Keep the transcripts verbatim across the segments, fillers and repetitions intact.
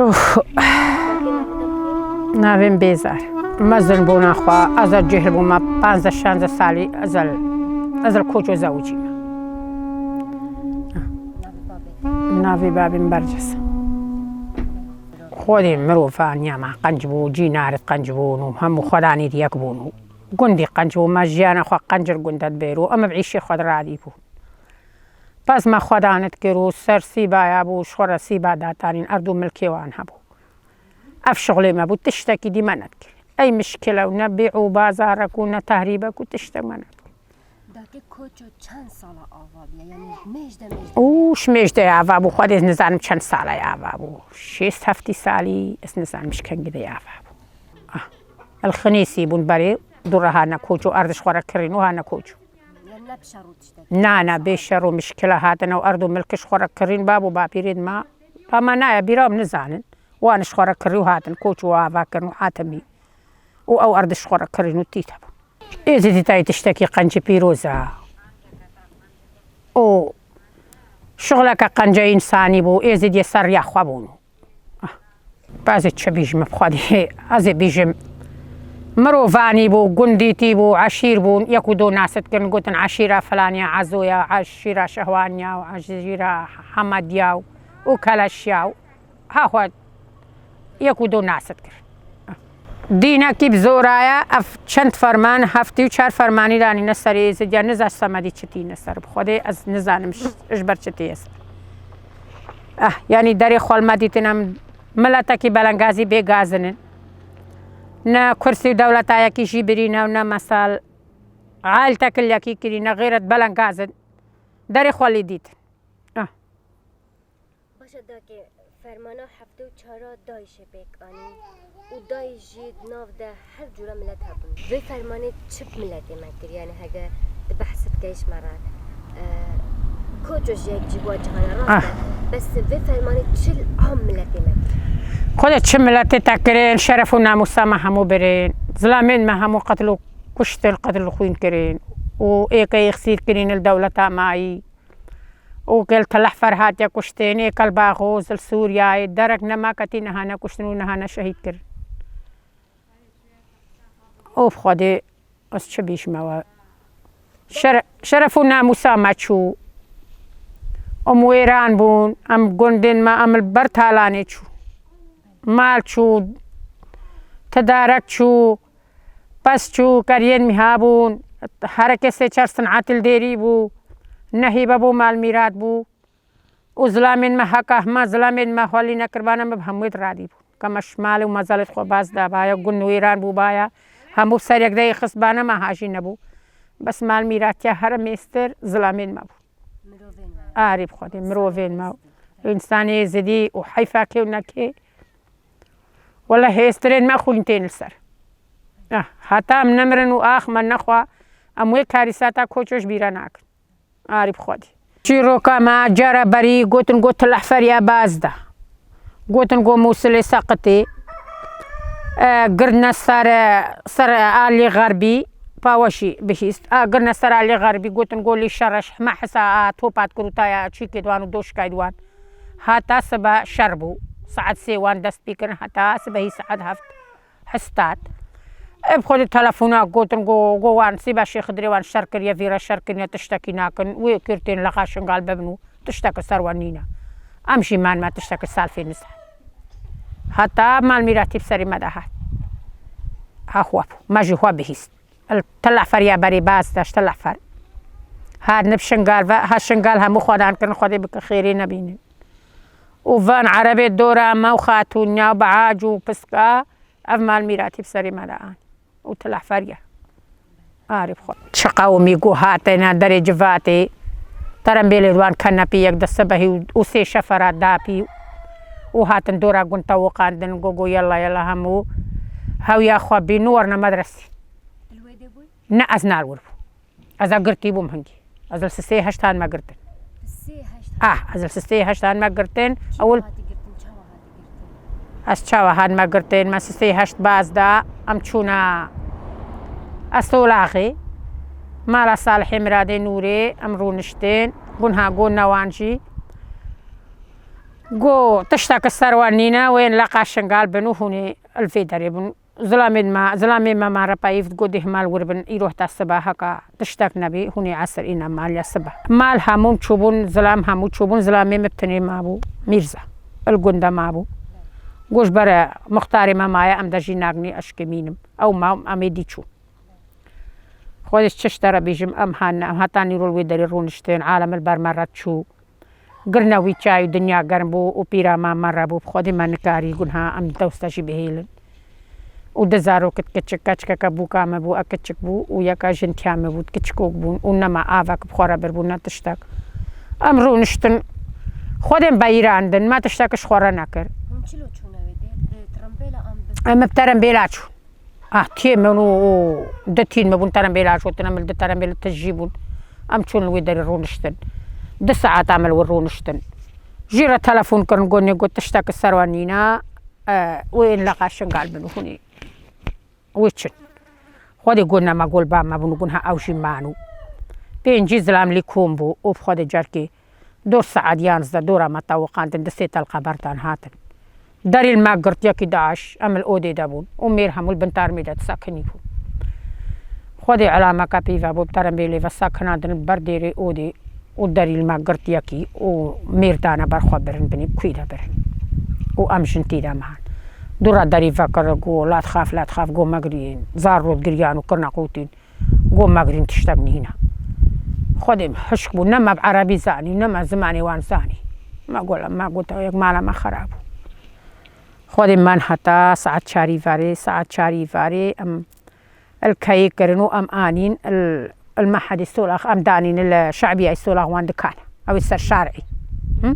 Uf. Navê min Bêzar. Mezin bûna xwe, ez cihil bûme, panzdeh şanzdeh salî ez li, ez li Koço zewicîme. Navê babê min Berces. Xwedê mirovaniya me qenc bû, cî narit qenc bûn û hemû xwedanî yek bûn û gundî qenc bû. Me jiyana xwe qenc li gund de dibêr û em bi îşê xwe de radî bûn. Pez me xwedan dikir û ser sîbaya bû, ji xwe re sîba datanîn, erd û milkê wan hebû. Ev şixulê me bû, tiştekî dî me nedikir. Ey mişkile û ne bî û bazarek û ne tehrîbek û tiştek me nedikir. Dakê Koço çend sala ava bûye? Yanî mêj de mêj de? Û ji mêj de ava bû, xwedê ez nizanim çend sala ava bû. Şêst heftî salî, ez nizanim ji kengî de ava bû. Ah, el xinîsî bûn berê, dû re hane Koço, erd ji xwe re kirîn û hane Koço. Yanî ne bi şer û tiştek? Na, na, bê şer û mişkile hatine û erd û milk ji xwe re kirîn, bab û bapîrên me. Ba me naya bîra em nizanin. Wan ji xwe re kirî û hatin Koço ava kirin û hatimî. Û ew erd ji xwe re kirîn û tî hebû. Êzidî tayê tiştekî qencî pîroz e. Û şixuleke qence însanî bû, Êzidiyê ser riya xwe bûn. Ah, ez ê çi bîjim bi Xwedê? Ez ê bîjim, mirovanî bû, gundîtî bû, eşîr bûn, yek û do nas dikirin, gotin eşîra filaniya Ezoya, eşîra Şehwaniya û eşîra Hemediya û, û Keleşiya û ha xwe yek û do nas dikir. Dînekî bi zoraye, ev çend ferman, heftê û çar fermanî danîne serê Êzidiya, niza semedî çi tîne ser. Bi Xwedê ez nizanim ji, ji ber çi tê ser. Eh, yanî derê xwe li me dîtin, em miletekî belengazî bê gazin in. Ne kursî û dewleta yekî jî birîne û ne mesel aîl tekil yekî kirîne, xêret belengaz in. Derê xwe lê dîtin. Ah. Baş e, dakê fermana heftê û çar a DAIŞê pêk anî û DAIŞ jî di nav de her cûre milet hebûn. Vê fermanê çi bi miletê me kir? Yanî hege tu behs dikey ji me re, e, Koço ji yek cî bû cihana, rast e. Ah. Bes vê fermanê çi li am miletê me kir? Xwedê çi miletê te kirin, şeref û namûsa me hemû birin. Zilamên me hemû qetil û kuştin, qetil û xwîn kirin. Û ê ke êxsîr kirîn li dewleta mayî. û gel Telehfer hatiye kuştên, ê kel Baxoz li Sûriyeyê, derek nema ketî niha ne kuştin û niha ne şehîd kirin. Of Xwedê, ez çi bîjime we? Şere-, şeref û namûsa me çû. Em wêran bûn, em gundên me, em li ber talanê çû. Mal çû, tedarek çû, pez çû, keriyên mîha bûn, herekê sê çar sinetî li dêrî bû, nehîbe bû, mal mîrat bû. Û zilamên me heka hema zilamên me xwelî nekirbane, me bi hemûyê radî bû. Ke me ji malê û mezelê xwe baz dabaya, gund wêran bûbaya, hemû ser yek deyê xistbane, me hajî nebû. Bes mal mîratiya here mêstir zilamên me bû. Mirovên me. Arî bi Xwedê, mirovên me. Însanê zidî û heyfa kê û nekê. Wele hêstirên me xwîn tên li ser. Ah, heta em nemirin û ax me nexwa, em wê karîsata Koço ji bîra nakin. Arî bi Xwedê. Çîroka me cara berî gotin, got, Telehferiya baz de. Gotin, got, Mûsilê seqitê. E, girne ser, ser alî xerbî, paweşî bihîst. A, girne ser alî xerbî, gotin, got, lî şereş, hema hisa a topat kirûtaya çîkê wan û doşkay wan. Hata sibe şer bû. Saet sê wan dest pê kirin, heta sibehî saet heft. Hestat. Ev xwe di telefona gotin, go, go wan, sîba Şêx Xidrê wan şer kiriye, vî re şer kirine, tiştekî nakin. Wê kir tên leqa Şingal bibin û tiştek li ser wan nîne. Em jî man me tiştek li salfê nise. Heta mal mîratî bi serê me de hat. Ha xwe bû. Me jî xwe bihîst. El Teleferiya berê baz de, ji Telefer. Hat nib Şingal ve, ha Şingal hemû xwedan kirin, Xwedê bike xêrê nebînin. Û van erebê dora me û xatûniya û beac û piska, Ev mal mîratî bi serê me de an û Telehferiye. Arî bi xwe. Çi qewimî ku hatine derê civatê, terembêlê wan kenepî yek de sibehî û, û sê şefera dapî û hatin dora gund tewiqandin, go, go, yella, yella, hemû hewiya xwe bîn û werine medresî. Li wê de bûy? Ne, ez nal wir bû. Ez a girtî bûm hingî. Ez li sisê heşt hatime girtin. Sisê heşt Ah, ez li sisê heşt hatime girtin. Çi Ewil hatî girtin, çawa hatî girtin? Ez çawa hatime girtin? Me sisê heşt baz da. Em çûne Estolaxê. Mala Salihê Miradê Nûrê em rûniştin. Gunha gon newan jî. Go tiştek ser wan nîne, wên leqa Şingal bin û hûnê li vê derê bûn. Zilamê me, zilamê me ma re peyv go dê hema li wir bin, îro heta siba heka tiştek nebî, hûnê esir îna mal ya siba. Mal hemû çûbûn, zilam hemû çûbûn, zilamê me bi tinê mabû, Mîrza. Li gund de mabû. Go ji ber muxtarê me maye, em de jî nagînî eşkê mînim. Ew ma em ê dî çû. Xwedê çi ji te re bêjim, em hanine, em heta nîro li wê derê rûniştin, alem li ber me re çû. Girne wî çay û dinya germ bû û pîra me me re bû, bi Xwedê me nikarî gunha em dewsa jî bihêlin. Û di zarokit kiçik, keçkeke bûka me bû, e kiçik bû û yeka jin tiya me bû, kiçikok bûn û nema avek bi xwe re birbûn, ne tiştek. Em rûniştin, Xwedê em beyirandin, me tiştek ji xwe re nekir. Hûn çilo çûne wê dê? Bi tirembêla an bi Em bi terembêla çûn. Ah, tiyê min û, û du tîn min bûn, terembêla jotin, em li du terembêl tijî bûn. Em çûn li wê derê rûniştin. Du saet em li wir rûniştin. Jî re telefon kirin, got, nê, got, tiştek ser wan nîne, e, wê ên leqa Şingal bin û hûnê wê çin. Xwedê got, nema gol ba me bûn û gunha ew jî man û pêncî zilam lî kom bû û bi Xwedê carkê Dor saet yanzdeh dora me tawiqandin, di sê telqa berdan hatin. Derî li me girt yekî DAIŞ, em li odê de bûn û mêr hemû li bin tarmê de disekinî bû. Xwedê elameke pî ve bû, bi terembêlê ve sekinandin li ber dêrê odê û derî li me girt yekî û mêr dane ber xwe birin binî, bi kûyî de birin. Û em jin tî de me han. Dû re derî vekir, got, lat xaf, lat xaf, got, megirîn. Zar rû digiriyan û kirine qûtîn. Got, megirîn, tiştek nîne. Xwedê hişk bû, ne me bi erebî zanî, ne me zimanê wan zanî. Me got, me got, yek mala me xera bû. Xwedê me heta saet çarî verê, saet çarî verê em li keyê kirin û em anîn li, li Mehedî Solax, em danîn li Şe'biyayê Solax wan dikan. Ew ê ser şarî. Hı?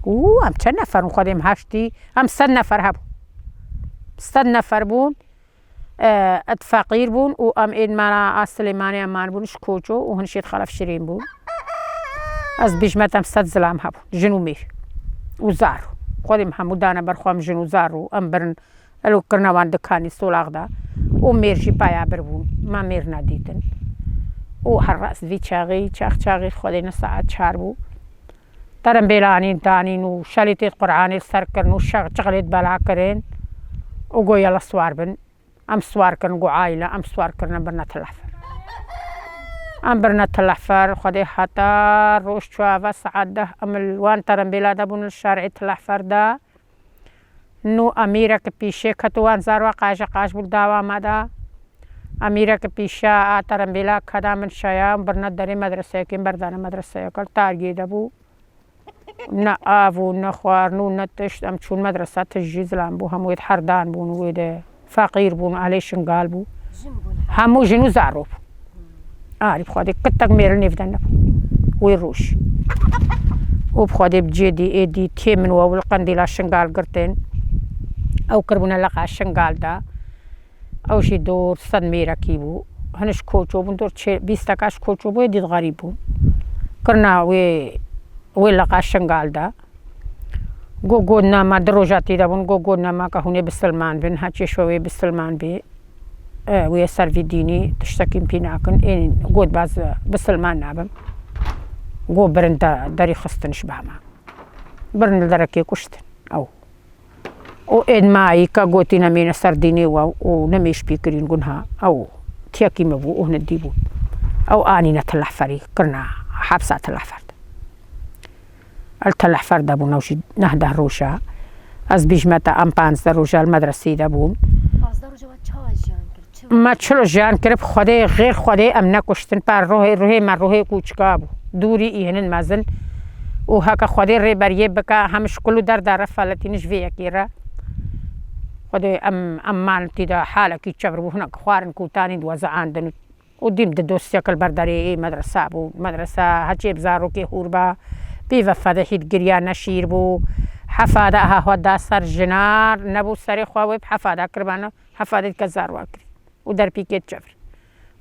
Û em çend nefer bûn? Xwedê em heştî, em sed nefer hebûn. Sed nefer bûn. E, ed feqîr bûn û em ên mala a Silêmanê em man bûn ji Koço û hin şêt xelef Şirîn bûn. Ez bîjme te em sed zilam hebûn, jin û mêr û zar. Xwedê em hemû dane ber xwe, em jin û zar û em birin, elo kirine wan dikanî Solax de û mêr jî paya bir bûn. Me mêr nedîtin. Û her rast vî çaxî, çax çaxî Xwedê ne saet çar bû. Terembêla anîn danîn û şelîtê Qur'anê li ser kirin û şex çixilê bela kirin û got, yela siwar bin. Em siwar kirin, got, aîle, em siwar kirin, em birine Tilehfer. Em birine Tilehfer, Xwedê heta roj çuave saet deh em li wan terembêla de bûn li şarê Tilehfer de. Nû emîrek pîşê ket û wan zarwa qaje qaj bû li dawa me de. Emîrek pîşe a terembêla keda min şaya, birine derê medreseyekê, berdane medreseyeke li targê de bû. Ne av û ne xwarin û ne tişt. Em çûn medresa, tişt jî zilam bû. Hemû wê di herdan bûn û wê de feqîr bûn, ehlê Şingal bû. Jin bûn. Hemû jin û zarok bûn. Arî bi Xwedê kitek mêr li nêv de nebû. Wê roj. Û bi Xwedê bi cê dî êdî tê min we wil qendîla Şingal girtin. Ew kirbûne leqa Şingal de. Ew jî dor sed mêrekî bû. Hin ji Koço bûn, dor çê-, bîsteka ji Koço bû, êdî xerîb bûn. Kirina wê, wê leqa Şingal de. Go, got, nema, di roja tê de bûn, go, got, nema, ke hûn ê bisilman bin, heçê şo wê bisilman bê. E, wê ser vî dînî tiştekî pî nakin. Ên got, baz bisilman nabim. Go, birin de, derî xistin ji ba me. Birin li derekê kuştin. Ew. Û ên mayî ke gotîne mîne ser dînê we û nemêş pî kirîn gunha. Ew tiyekî me bû û hine dî bû. Ew anîne Tilehferî, kirina hepsa Tilehfer de. El Tilehfer de bûn, ew jî neh deh roja. Ez bîjme te em panzdeh roja li medresî de bûn. Panzdeh roja we çawa jiyan kir? Me çilo jiyan kirib, Xwedê, xêr Xwedê em nekuştin, par ruhê, ruhê me ruhê kûçika bû. Dûrî î hinin mezin. Û heke Xwedê rêberiyê bike, hem ji kul û derda re feletîn ji vê yekê re. Xwedê em, em man tî de halekî çevir bû, hinek xwarin kûtanî di weza andin. Û dîm di dosyek li ber derê ê medresa bû. Medresa heçê bi zarokê hûr ba, pî ve fedehî digiriya, neşîr bû. Hefada ha xwe da ser jinar, nebû serê xwe wê bi hefada kiribane, hefadê dike zarwa kirî. Û derpîkê çevir.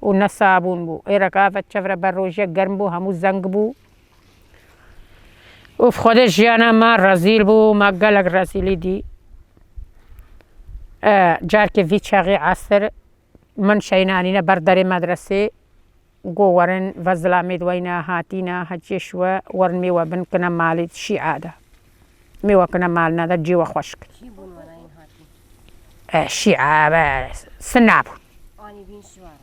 Û ne sabûn bû. Êrek ave çevre ber rojê germ bû, hemû zeng bû. Û bi Xwedê jiyana me rezîl bû, me gelek rezîlî dî. E, carkê vî çaxê esir min şeynanîne ber derê medresê. Go werin, ve zilamê di weyna hatîne, heçê şiwe werin mêwe bin kine malê şî'a de. Mêwekuna malina de cê we xweş kir. Kî bûn wela yên hatî? E, şîa, be, sina bûn. Anî bîn şiwara.